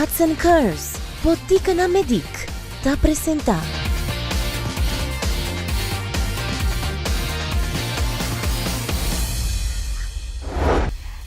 Hudson Curves, Botica na Medic, ta presenta.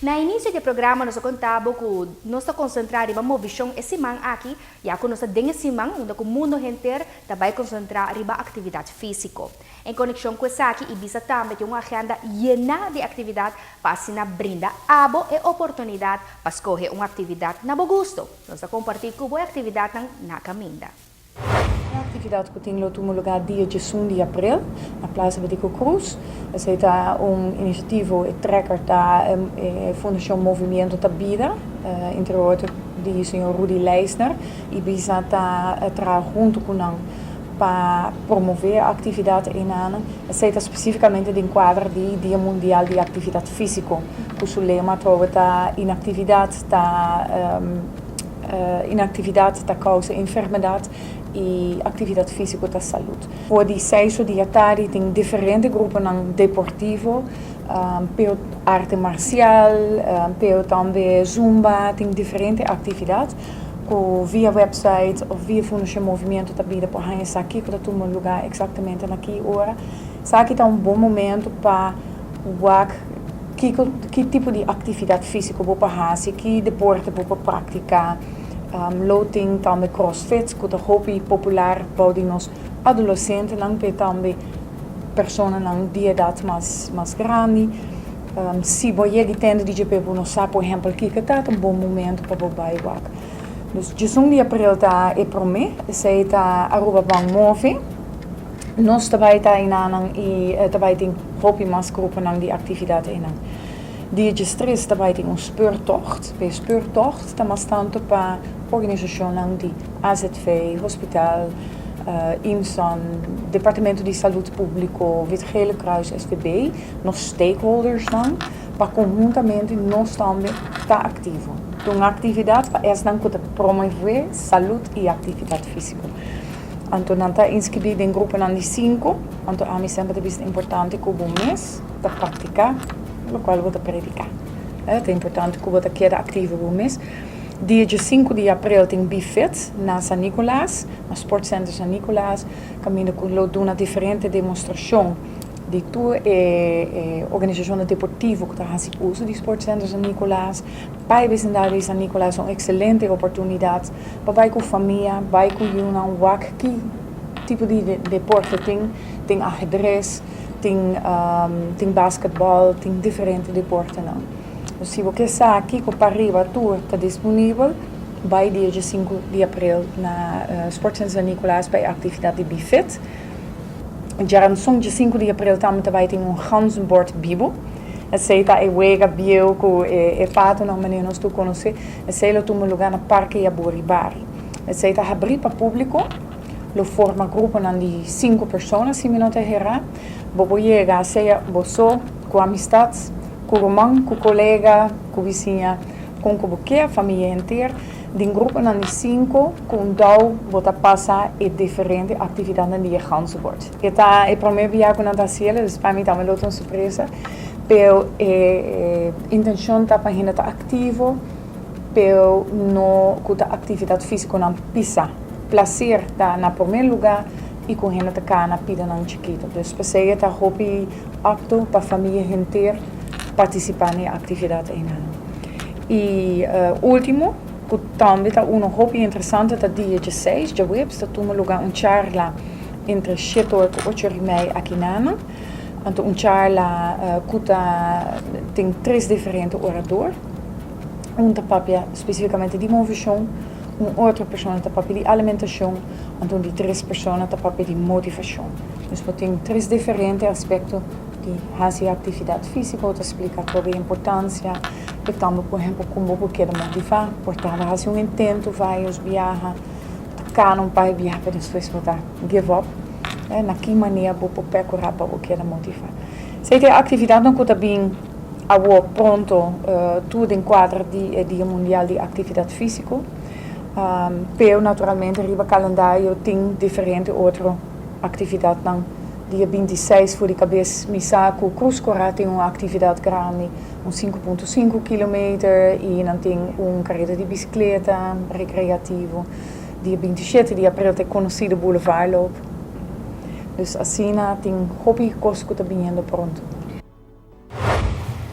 Na inicio di e programa nos a conta bo cu nos ta concentra riba movicion e siman aki, ya cu nos ta den e siman unda cu mundo henter ta bay concentra riba actividad fisico. En konekshon ku esaki Ibisa tambe tin un agenda yená di aktividat pa asina brinda abo e oportunidat pa skohe un aktividat na bo gusto. Nos ta kompartí ku bo e aktividatnan na kaminda. E aktividat ku tin lo tuma lugá dia diesun di aprel na Plaza Betico Croes. Esei ta un inisiativo, e trekker ta e Fundashon Movimiento ta Bida, entre otro di señor Rudy Leisner. Ibisa ta traha huntu ku nan Pa promové aktividat einan, esei ta spesífikamente den kuadro di Dia Mundial di Aktividat Físiko, ku su lema atrobe ta Inaktividat ta inaktividat ta kousa enfermedat i aktividat físiko ta salud. For di seis or di atardi tin diferente gruponan deportivo, pero arte marsial, pero tambe zumba, tin diferente aktividat. Ku via website of via Fundashon Movimiento ta bida por haña sa kiko ta tuma lugá eksaktamente na ki ora. Esaki ta un bon momento pa wak kiko ki tipo di aktividat físiko bo por hasi, ki deporte bo por praktiká. Lo tin tambe crossfit ku ta hopi popular bou di nos adolesentenan pero tambe personanan di edat mas mas grandi. Si bo yega i tende di dje bo no sa por ehempel kiko ta, ta un bon momento pa bo bai wak. Dus djesun di april ta e prome, esei ta Aruba Ban Move. Nos ta bai ta einanan i ta bai tin hopi mas gruponan di aktividat einan. Dia djestres ta bai tin un speurtocht. E speurtocht ta mas tantu pa organisashonnan di AZV, hospital, IMSAN, Departamento di Salud Públiko, Wit Gele Kruis, SVB. Nos stakeholdersnan pa konhuntamente nos tambe ta aktivo. Ta un aktividat pa esnan ku ta promové salud i aktividat físiko. Anto nan ta inskribí den gruponan di sinku, anto ami semper ta bisa ta importante ku bo mes ta praktiká lokual bo ta prediká. Ta importante ku bo ta keda aktivo bo mes. Dia diesinku di aprel tin Bifit na San Nicolas, na Sport Center San Nicolas, kaminda ku lo duna diferente demostrashon. Di tur e organisashonnan deportivo ku ta hasi uso di Sport Center San Nicolas, pa e bisindario di San Nicolas un ekselente oportunidat pa bai ku famia, bai ku yunan wak ki tipo di deporte tin, tin ahedres, tin tin basketbal, tin diferente deportenan. Si bo ke sa kiko pa riba tur ta disponibel, bai dia diesinku di aprel na Sport Center San Nicolas pa e aktividat di Bifit. Djaranson dje sinku di april tambe ta bai tin un ganzenbord bibu. Esei ta e wega bieu ku e patonan manera nos tur konosé. Esei lo tuma lugá na Parke Yaburibari. Esei ta habrí pa públiko. Lo forma gruponan di sinku persona si mi no ta herá. Bo por yega sea bo so, ku amistat, ku ruman, ku kolega, ku bisiña, kon ku bo ke, famia henter. Den gruponan di sinku ku un dou bo ta pasa e diferente aktividatnan di e ganzenbord. E ta e promé bia ku nan ta hasiel, dus pa mi tambe lo ta un sorpresa. Pero e intenshon ta pa hende ta aktivo, pero no ku ta aktividat físikonan pisá. Plaser ta na promé lugá i ku hende ta kana pidanan chikitu. Dus p'esei e ta hopi apto pa famia henter partisipá na e aktividat einan. I ultimo, ku tambe ta uno hopi interesante ta dia dieseis, djaweps, ta tuma luga un charla entre shete ora ku ocho ora i mei aki nana. Anto un charla ku ta tin tres diferente orador. Un ta papia spesifikamente di moveshon, un otro persona ta papia di alimentashon, anto un di tres persona ta papia di motivashon. Dus bo tin tres diferente aspekto. Di hasi aktividat físiko ta splika atrobe e importansia e tambe por ehempel kon bo por keda motivá por ta hasi un intento varios biaha ta kana un par biaha pero despues bo ta give up na ki manera bo por perkurá pa bo keda motivá. Esei ta e aktividatnan ku ta bin awor pronto tur den kuadro di e dia mundial di aktividat físiko pero naturalmente riba kalendario tin diferente otro aktividatnan. Dia 26 for di kabes mi sa ku Krus Kòrá tin un aktividat grandi, un 5.5 kilometer i nan tin un kareda di bisikleta rekreativo. Dia 27 di aprel ta e konosido Boulevardloop. Dus asina tin hopi kos ku ta biniendo pronto.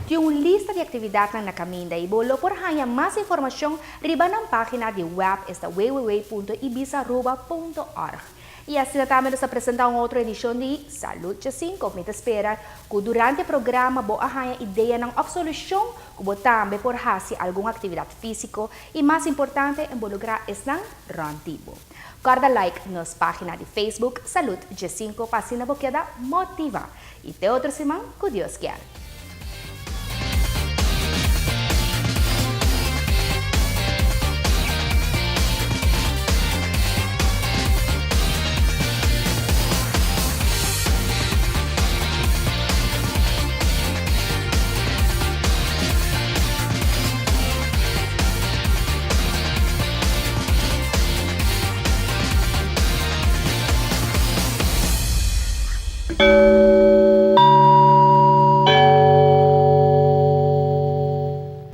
Tin un lista di aktividatnan na kaminda i bo lo por haña mas informashon riba nan página di web esta www.ibizaruba.org. I asina tambe nos a presentá un otro edishon di Salud 5. Mi ta spera ku durante e programa bo a haña ideanan òf solushon ku bo tambe por hasi algun aktividat físiko i mas importante involukrá esnan rònt di bo. Kòrda like nos página di Facebook Salud 5 pa asina bo keda motivá. I te otro siman ku Dios kier.